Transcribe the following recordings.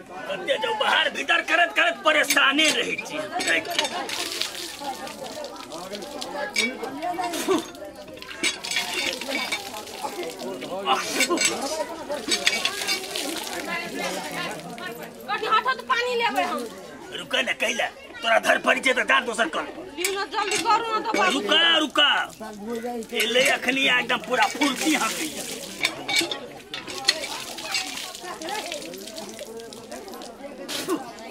कते जो बाहर भीतर करत करत परेशानी रहै छी। कथी हाथ हाथ पानी लेबै हम। रुका ना कैला तोरा धर पड़ी छै त जा दोसर कल। लिउ ना जल्दी करू ना त रुका रुका एले अखनी एकदम पूरा फुर्ती हम गई।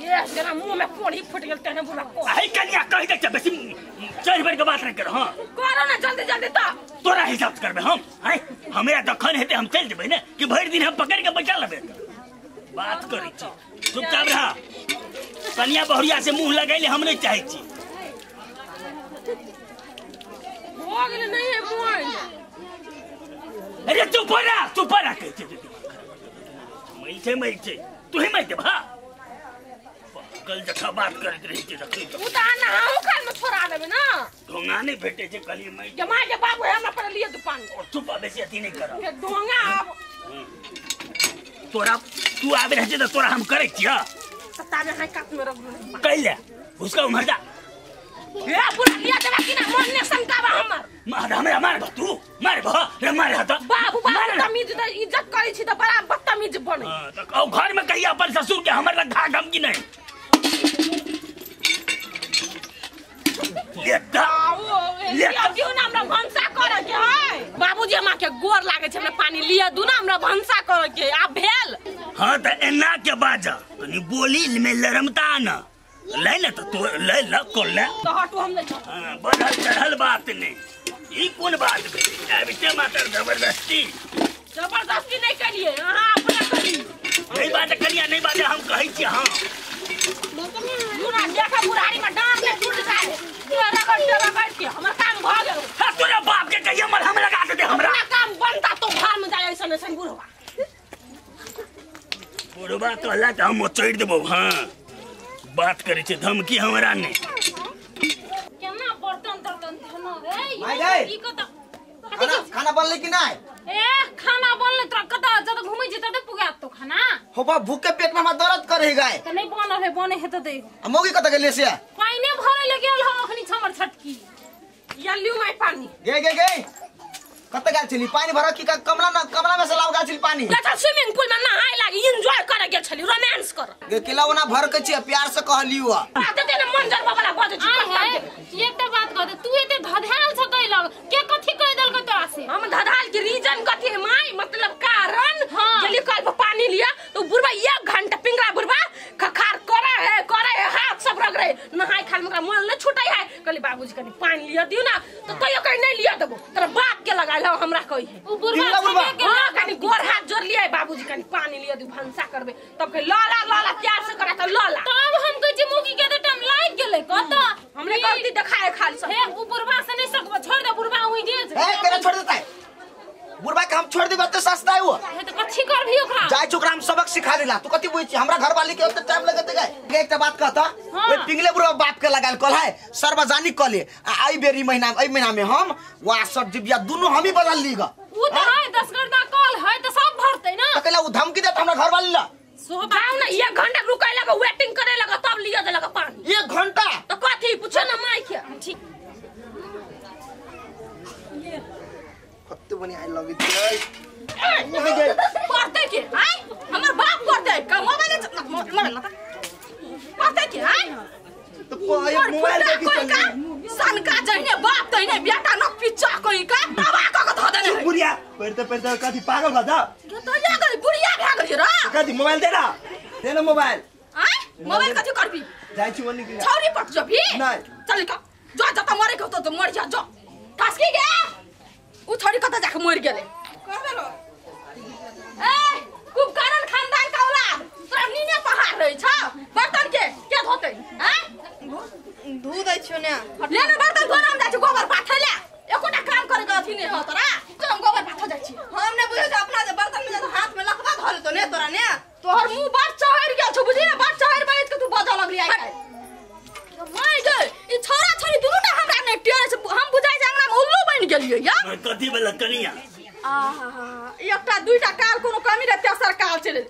ये जना मुंह में पोड़ी फुट गेल तेने बुरा को। आई कनिया कहि दे छ बेसी चढ़ बढ़ के बात नहीं कर। हां करू ना जल्दी जल्दी त तोरा हिसाब से करबे हम। हैं हमरा जखन हेते हम चल जेबै ने कि भरि दिन हम पकड़ के बैठा लेबै। बात करै छी चुपचाप रह। कनिया बहुरिया से मुंह लगैले हम नहीं चाहै छी। हो गेल नहीं है मोबाइल। अरे चुप रह चुप रह कहै छै। मैल छै मैल छै तू ही मैल देबा। पागल जखा बात करैत रहै छै रखै उ त नहाउ खाल में छोड़ा देबै ना। ढोंगा नहीं भेटै छै कहलियै मैल जमा के बाबू हमरा पर लिए तू पानी। और चुप बेसी अथी नहीं कर। ढोंगा आब तोरा तू आबे रहै छै त तोरा हम करै छियै। ताबे हाय कात में रख कैले उसका उमर जा। ए पूरा लिया देबा कि ना मन ने संकाबा हमर। मार हमरा मार तू मार भ रे मार त बाबू बाबू तमीज त इज्जत करै छी त बड़ा बदतमीज बनै। हां त औ घर में कहिया अपन ससुर के हमर लग धा धमकी नहीं। ले दा ले दिउ ना हमरा भनसा करे के है। बाबूजी हमरा के गोर लागे छै हमरा पानी लिया दू ना हमरा भनसा करे के आ भेल। हां त एना के बाजा तनी बोली में लरमता न ले ले त तो ले ल को ले त हटू हम नहीं। हां बढ़ल चढ़ल बात नहीं। ई कोन बात भेलै आबिते मातर जबरदस्ती जबरदस्ती नहीं करिए हां अपना करी नहीं बात करिया नहीं बात हम कहै छी। हां बुरा देखा बुढ़ारी में डांस ने टूट जाए रगड़ रगड़ के हमर काम भ गेल। हां तोरा बाप के कहिया मर हम लगा दे हमरा अपना काम बनता तो घर में जाय ऐसन ऐसन बुढ़वा बुढ़वा कहला त हम चढ़ देबो। हां बात करे छै धमकी हमरा ने केना बर्तन तर्तन धनो रे ई कत खाना खाना बनले कि नहीं? ए खाना बनले तोरा कत जब घुमै छी तते पुगा तो खाना हो बा भूख के पेट में हमरा दर्द करे गाय त नहीं बनल है बने है त दे आ मौगी कत गेले से पाइने भरे ले गेल हो अखनी हमर छटकी या लिउ my पानी गे गे गे कत गेल छली पानी भर की कमला न कमला में से लाव गेल छली पानी। अच्छा स्विमिंग पूल में नहाय लागी एंजॉय करे गेल छली रोमांस कर गे केला ओना भर के छी प्यार से कहलियो आ त तेने मन जरबा वाला बजे छी। एकटा बात कह दे तू एते धधाल छ कैलक के कथि कह देलक तोरा से? हम धधाल के रीजन कथि है my मतलब कारण। गेली कल पर पानी लिया तो बुढ़वा 1 घंटा पिंगरा बुढ़वा खखार करे है हाथ सब रगड़े नहाय खाल में मन न छुटै है। कहली बाबूजी कनी पानी लिया दिउ ना तो कहियो कहीं नहीं लिया देबो तोरा बाप के लगाइल हमरा कहि है उ बुढ़वा के हां कनी गोर हाथ जोड़ लिया बाबूजी कनी पानी लिया दिउ भनसा करबे तब कह लाला लाला प्यार से करा त लाला तब हम कहै छी मुगी के त टाइम लाग गेलै कत हमरे गलती देखाए खाली सब। हे उ बुढ़वा से नहीं सकबो छोड़ दे बुढ़वा ओइ दे ए केना छोड़ देतै बुढ़वा के हम छोड़ देबै त सस्ता है वो हे त कथि करबी ओकरा जाय ओकरा हम सबक सिखा देला। तू कथि बुझै छी हमरा घर वाली के ओते टाइम लगत गए। एकटा बात कहता ओइ पिंगले बुढ़वा बाप के लगाल कल है सार्वजनिक कले आ आई बेरी महीना एई महीना में हम वासर जिबिया दुनु हम ही बदल लीग उ त है 10 गर्दा कल है त सब भरतै ना त कहला उ धमकी देत हमरा घर वाली ला। जाओ ना 1 घंटा रुकै लगा वेटिंग करे लगा तब लिया दे लगा पानी 1 घंटा त कथि पूछो ना माई के ठीक कत्ते बनी I love you पढ़ते के आय हमर बाप पढ़ते के मोबाइल मोबाइल ना पढ़ते के आय तो मोबाइल देखी चल सनका जहिने बाप तहिने बेटा न पिच्चा कोई का दबा क के धो देने बुढ़िया पढ़ते पढ़ते कथि पागल भ जा तो या गई बुढ़िया भए गेली रे कथि मोबाइल दे ना दे ना मोबाइल आय मोबाइल कथि करबी जाय छी ओनी के छौरी पट जबी नहीं चल का जो जता मरे के तो मर जा जो ठसकी गे उ छोरी कत जाके मर गेले कहबे रो ए कुपकरण खानदान का औलाद तोरा नीने पहाड़ रहै छ बर्तन के के धोतै हैं धो दै छियो ने ले ने बर्तन धो हम जाइ छी गोबर पाथै ले एकोटा काम करे के अथी नै हो तोरा चल हम गोबर पाथै जाइ छी। हम नै बुझै छी अपना जे बर्तन में जे हाथ में लखबा धऽ लेतो ने तोरा ने तोहर मुंह बड़ चहर गेल छौ बुझली ने बड़ चहर बैठ के तू बजऽ लगली आइ काल्हि। माय गे ई छोरा छोरी दुनू टा हमरा नै टेरे छै हम बुझाइ छै अंगना में उल्लू बनि गेलियै या कथि भेल कनिया आहा एकटा दुईटा काल कोनो कमी रहे तेसर काल चले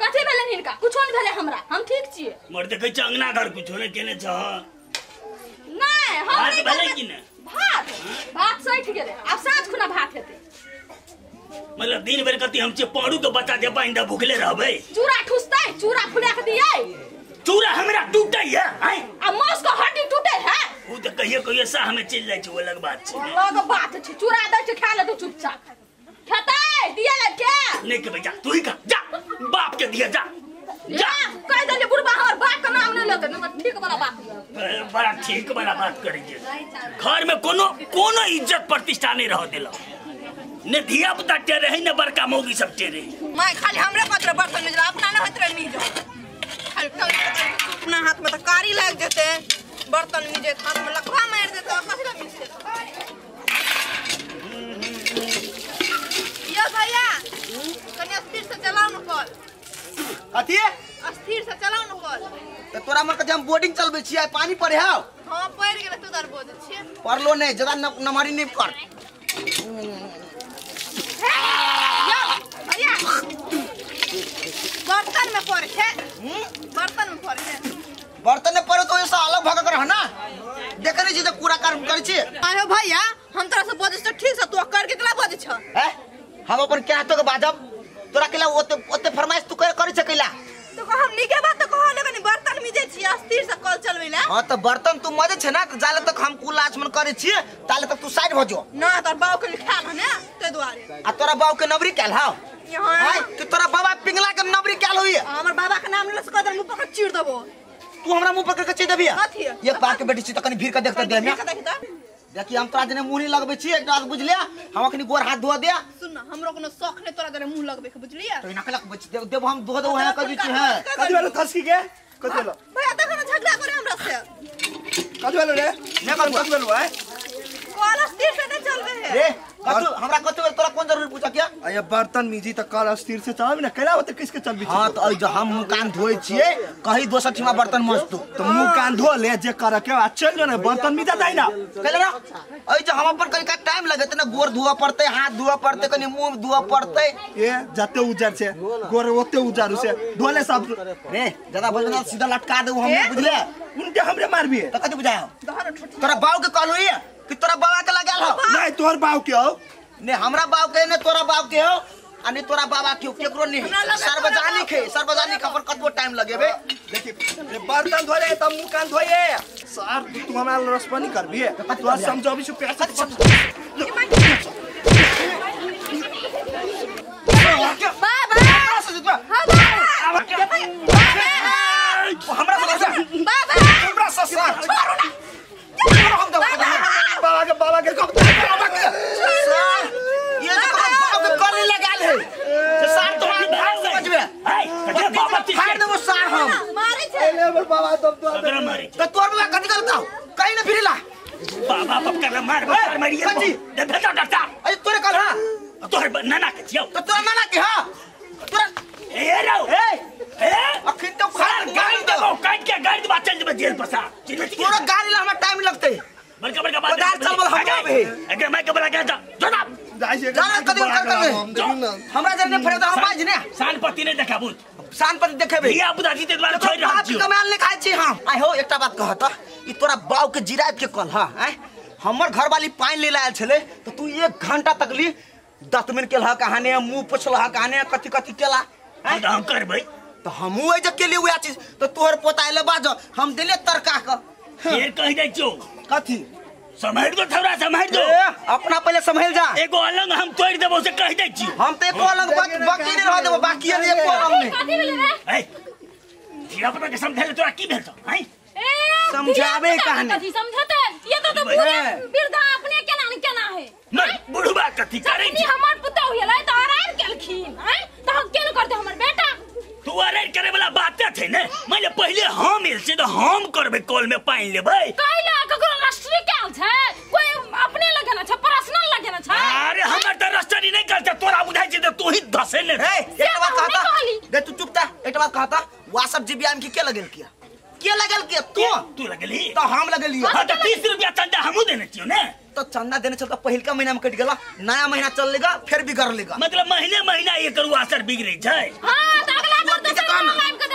कथि भेलनि हिनका? का कुछो नै भेलै हमरा हम ठीक छियै मोर देखै छ अंगना घर कुछो नै केने छ नै हम भात नै भेलै करबै। कि नै भात भात सठि गेलै आब साँझ खुना भात हेतै मतलब दिन भरि कति हम छियै पारू के बच्चा जे पानि दऽ भुखले रहबै चूड़ा ठुसतै चूड़ा फुला के दियै चूड़ा हमरा टूटै है आँय आ मांस के हड्डी टूटे है उ तऽ कहियो कहियो साह में चलि जाइ छै ओ अलग बात छै अलग बात छै चूड़ा दै छै खा लेतौ चुपचाप खेतै दियै ले के नहीं के जा तू ही खा जा बाप के दिया जा जा कहि देलियै बुढ़बा हमर बाप के नाम नहि लेतै नहि ठीक वाला बात बड़ा ठीक वाला बात करै छै घर में कोनो कोनो इज्जत प्रतिष्ठा नहीं रह देलक ने धिया पुता टेरे है ने बड़का मौगी सब टेरे है माय खाली हमरे पत्र बर्तन मिजला अपना न होइत रहे मिजो खाली अपना हाथ में त कारी लाग जेते बर्तन मिजे हाथ में लकवा मार देते कथि ला मिजते यो भैया कनी स्थिर से चलाउ न कल कथी स्थिर से चलाउ न कल त तोरा मन के हम बोर्डिंग चलबै छियै पानी पड़े हौ हां पड़ गेलै तू दर बोझ छियै पड़लो नहीं ज्यादा नमरी नहीं कर यो भैया बर्तन में पड़े छै बर्तन में पड़े छै बर्तन में पड़े तो ऐसा अलग भाग कर ना देखे नहीं छी जे पूरा काम करै छी आयो भैया हम तोरा से बजै छी ठीक से तू कर के केला बजै छ हैं हम अपन क्या तो के बाजब तोरा केला ओते ओते फरमाइश तू करै छ कैला तो हम नीके बात तो कहले कनी बर्तन मिजे छी स्थिर से कल चलबै ला हां त बर्तन तू मजे छ ना जाले तक हम कुल आचमन करै छी ताले तक तू साइड भ जो ना तोर बाऊ के लिखाल ह ने ते दुआरे आ तोरा बाऊ के नबरी कैल हौ यहाँ हाय कि तोरा बाबा पिंगला के नबरी कैल होई हमर बाबा के नाम ले से कदर मुंह पकड़ चीर देबो तू हमरा मुंह पकड़ के चीर देबी कथी एक बार के बेटी छी त कनी भीड़ के देखते दे भीड़ के देखता देखी हम तोरा जने मुंह नहीं लगबै छी एक बात बुझ ले हम अखनी गोर हाथ धो दे सुन ना हमरो कोनो शौक नै तोरा जने मुंह लगबे के बुझलिए तो इना कलक बच देब देब हम धो देब है कह छी है कथी भेलो खसकी के कथी भेलो भैया देखो ना झगड़ा करे हमरा से कथी भेलो रे ने कथी भेलो है कल स्थिर से नै चलबे है रे कथु हमरा कथु भेल तोरा कोन जरूरी पूछ के अये बर्तन मिजी त कल स्थिर से चलबी ना कैला ओते किसके चलबी हां त जो हम मुंह कान धोइ छियै कहीं दोसर ठीमा बर्तन मजतू तो मुंह कान धो ले जे कर के आ चल जो ना बर्तन मिजा जाई ना कैला ना ऐ जो हम अपन कनी का टाइम लगत ना गोर धोआ पड़तै हाथ धोआ पड़तै कनी मुंह धोआ पड़तै ए जते उजर छे गोर ओते उजर से धोले सब रे ज्यादा बोलबे ना सीधा लटका देबो हम बुझले उनके हमरे मारबी त कथि बुझायो दहर ठुठ तोरा बाऊ के कहलो ये कि तोरा बाबा के लगाल हो नहीं तोर बाऊ के हो ने हमरा बाऊ के ने तोरा बाऊ के हो आ ने तोरा बाबा के केकरो ने सार्वजनिक है सार्वजनिक अपन कतबो टाइम लगेबे देखि रे बर्तन धोले त मुंह कान धोए सर तू हमरा रसपनी करबी तोरा समझाबी छु प्यार से बाबा हमरा से बाबा हमरा से छोड़ो ना हम दो बाबा के कब बाबा के सर ये जो बाबा के कल लगाल है से सर तुम्हारा भाग समझबे हाय कते बाबा फाड़ देबो सर हम मारे छै ए हमर बाबा दब दो ककरा मारे त तोर बाबा कथि करतौ कहीं न फिरिला बाबा बाप कर मार मार मारिए कथि? दे भेजो डॉक्टर अरे तोरे कल हां तोहर नाना के छियौ त तोरा नाना के हां तोरा ए रौ ए ए अखन तो खा सर गाड़ी देबो काट के गाड़ी देबा चल जेबे जेल पसा तोरा गाड़ी ला हमरा टाइम लगतै बड़का बड़का बात पदार्थ चलबल हमरा अबे। एकरा माइक के बोला के जा जो ना जाई छै जाना कदी कर कर हमरा जने फरे त हम बाज ने शान पति नहीं देखाबू शान पति देखेबे धिया पुता जीते द्वारा छोड़ रहल बाप छियौ कमाल नहीं खाइ छी हम आइ हो एकटा बात कहत ई तोरा बाऊ के जिरात के कल हां आइ हमर घरवाली पानि ले आयल छले त तू 1 घंटा तकली दतमिन केलह कहाने मुंह पोछलह कहाने कथि कथि केला त हम करबै त हमहू एहि जे केली उएह चीज त तोहर पोता आइले बाज हम देले तरका के फेर कहि दै छियौ कथि सम्हारि दो थोड़ा सम्हारि दो ए अपना पहले संभल जा एगो अलंग हम तोड़ देबो से कहि दै छियौ हम त एको अलंग बाकी नहीं रह देबो बाकी एको अलंग नहीं कथि भेलै रे ए धिया पुता के समझाले तोरा की भेल छौ हैं ए समझाबे कहानी। कथि समझते ये तो पूरे वृद्धा अपने केना न केना है मर बुढ़वा कथि करै जखनी हमर पुतहु हेलै त अरार केलखिन हैं त हम केना करते हमर बेटा तू अरे करे वाला बात छै ने माने पहिले हम एल छै त हम करबै कॉल में पानि लेबै कैला ककरो राष्ट्रीय कैल छै कोई अपने लगेना छै पर्सनल लगेना छै अरे हमर त राष्ट्रीय नहीं करते तोरा बुझाइ छै त तू ही धसे ने ए एकटा बात से तो कहता कहली। दे तू चुप ता एकटा बात कहता वासब जीबीआम की के लगेल किया के लगेल किया तू तू लगली तो हम लगेलियो हां त 30 रुपया चंदा हमहू देने छियौ ने तो चंदा देने चलता पहिलका महीना में कट गेला नया महीना चल लेगा फिर बिगड़ लेगा मतलब महीने महीना एकर वासर बिगड़ै छै हां त अगला बार तू दोसर कहना। नाम आबि के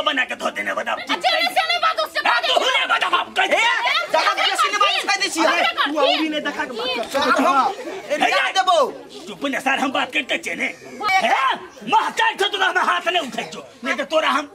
बना के धो देने बता अच्छा से नहीं बात उससे बात तू नहीं बता बाप कह ज्यादा बेसी नहीं बात कह दै छी तू औरी नहीं देखा के बात कर हम ए देबो चुप ने सर हम बात करते छे ने हे महकाई छो तोरा हम हाथ नहीं उठै छो नहीं तो तोरा हम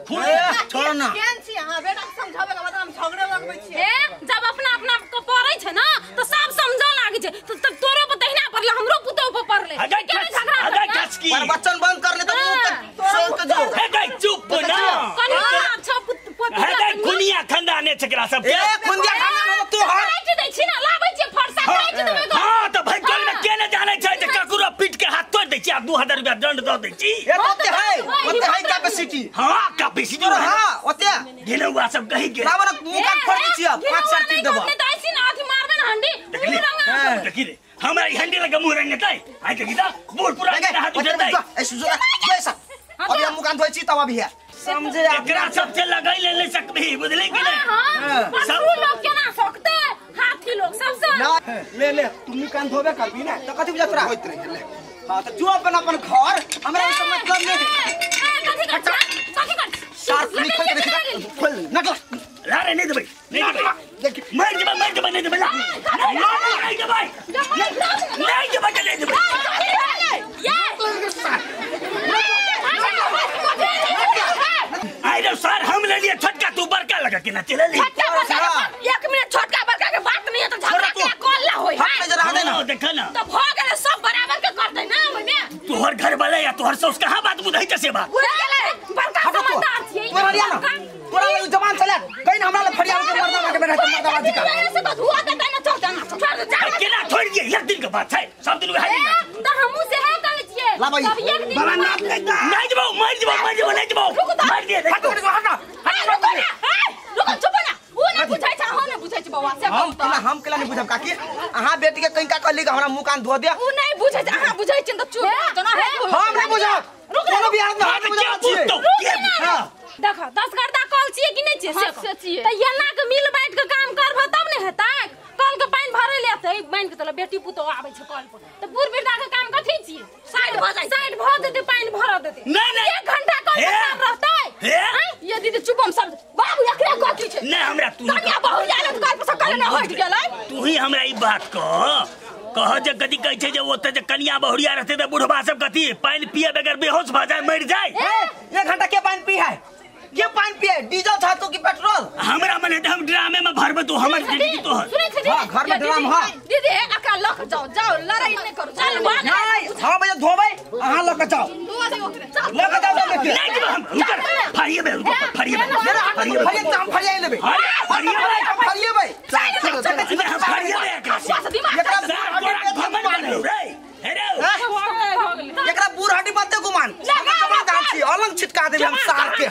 खून छोड़ ना केन छी हां बेटा के समझाबे के बाद हम झगड़े लगबै छी ए जब अपना अपना को पड़ै छै ना तो सब समझा लागे छै तो तब तोरो पर तहिना पड़ले हमरो पुतौ पर पड़ले केना झगड़ा अगर कचकी पर बच्चन बंद कर ले तो मुंह के सोच के जो हे गई चुप ना कनी अच्छा पुत हे गई खुनिया खंदाने छकरा सब ए खुनिया खंदाने तू हर काटि दै छी ना लाबै छी फरसा काटि देबै हां त भाई टोल में के ने जानै छै जे ककरो पीट के हाथ तोड़ दै छी आ 2000 रुपया दंड द दै छी ए ओते है ओते है कैपेसिटी हां कैपेसिटी हां ओते गेलौआ सब कहि के लावन मुंह काट फोड़ दै छी 5 4 तीन देबो नहीं त ऐसी ना अथि मारबे ना हंडी मुंह रंगा देखी रे हमरा ई हंडी लगा मुंह रंगतै आइ देखी त बूढ़ पुरान के हाथ उठेतै ए सुजो ऐसा अभी हम मुंह कान धोइ छी तब अभी है समझे एकरा सबसे लगाई ले ले सकबी बुझले कि नहीं हां सब लोग केना सकते हाथी लोग सबसे ले ले तू मुंह कान धोबे करबी ना त कथि बुझा तोरा होइत रही ले हां त जो अपन अपन घर हमरा ई सब मतलब नहीं ए कथि कर कथि कर सार नहीं खोल के देखी खोल नकला ला रे नहीं देबै नहीं देबै देखी मर जेबै मर जेबै नहीं देबै ला नहीं देबै नहीं देबै नहीं देबै ये आई रे सर हम ले लिए छोटका तू बड़का लगा के ना चले ली छोटका बड़का एक मिनट छोटका बड़का के बात नहीं है तो झगड़ा के कॉल ला होई हाथ में जरा दे ना देखा ना तो भ गेलै सब बराबर के करतै ना ओइ में तोहर घर वाला या तोहर सौस कहां बात बुझै छै से बात बुझ गेलै बड़का समझदार छियै तोरा रिया ना तोरा लग जवान चला कहीं हमरा ले फरियाद के मर्दाना के बैठा मर्दाना जी का ऐसे तो धुआ देतै ना चल जाना छोड़ दे जा केना छोड़ दिए एक दिन के बात छै सब दिन वह ए त हमहु से है कहै छियै तब एक दिन बाबा नाप ले नहीं जबो मर जबो मर जबो नहीं जबो मर दिए हट हट रुको ना रुको चुप ना उ ना बुझै छै अहाँ ना बुझै छै बौआ से हम केला हम केला नहीं बुझब काकी अहाँ बेटी के कहीं का कहली कि हमरा मुंह कान धो दे उ नहीं बुझै छै अहाँ बुझै छै त चुप हो जाओ ना हम नहीं बुझब कोनो भी हालत में हम नहीं बुझब हां देखो 10 घंटा कॉल छियै कि नहीं छियै से छियै त एना के मिल बैठ के काम करबो तब ने हेतै कल के पानि भरै ले त मान के चलो बेटी पुतो आबै छै कल पर त बूढ़ वृद्धा के काम कथि छियै साइड भ जाइ साइड भ जेतै पानि भर देतै नहीं नहीं एक घंटा कल के काम रहतै ये दीदी चुप हम सब बाबू एकरे कथि छै नहीं हमरा तू कनिया बहु जाले त कल पर सकल न हट गेलै तू ही हमरा ई बात कह कह जे कथि कहै छै जे ओते जे कनिया बहुरिया रहतै त बुढ़बा सब कथि पानि पिए बगैर बेहोश भ जाय मर जाय एक घंटा के पानि पी है के पानि पिए डीजल था तो की पेट्रोल हमरा मने हम ड्रामे में भरबे तू हमर जिंदगी तो सुनै छी हां घर में ड्राम हां दीदी अकरा लख जाओ जाओ लड़ाई नहीं करू चल भाग नहीं हां भैया धोबै अहां लक जाओ लक जाओ सब के नहीं हम रुकर फरिए बे फरिए फरिए फरिए त हम फरिए लेबै फरिए फरिए बे फरिए बे एकरा रे हे रे एकरा बूढ़ हड्डी मत गुमान जमा दान छी अलंग छिटका देबै हम सार के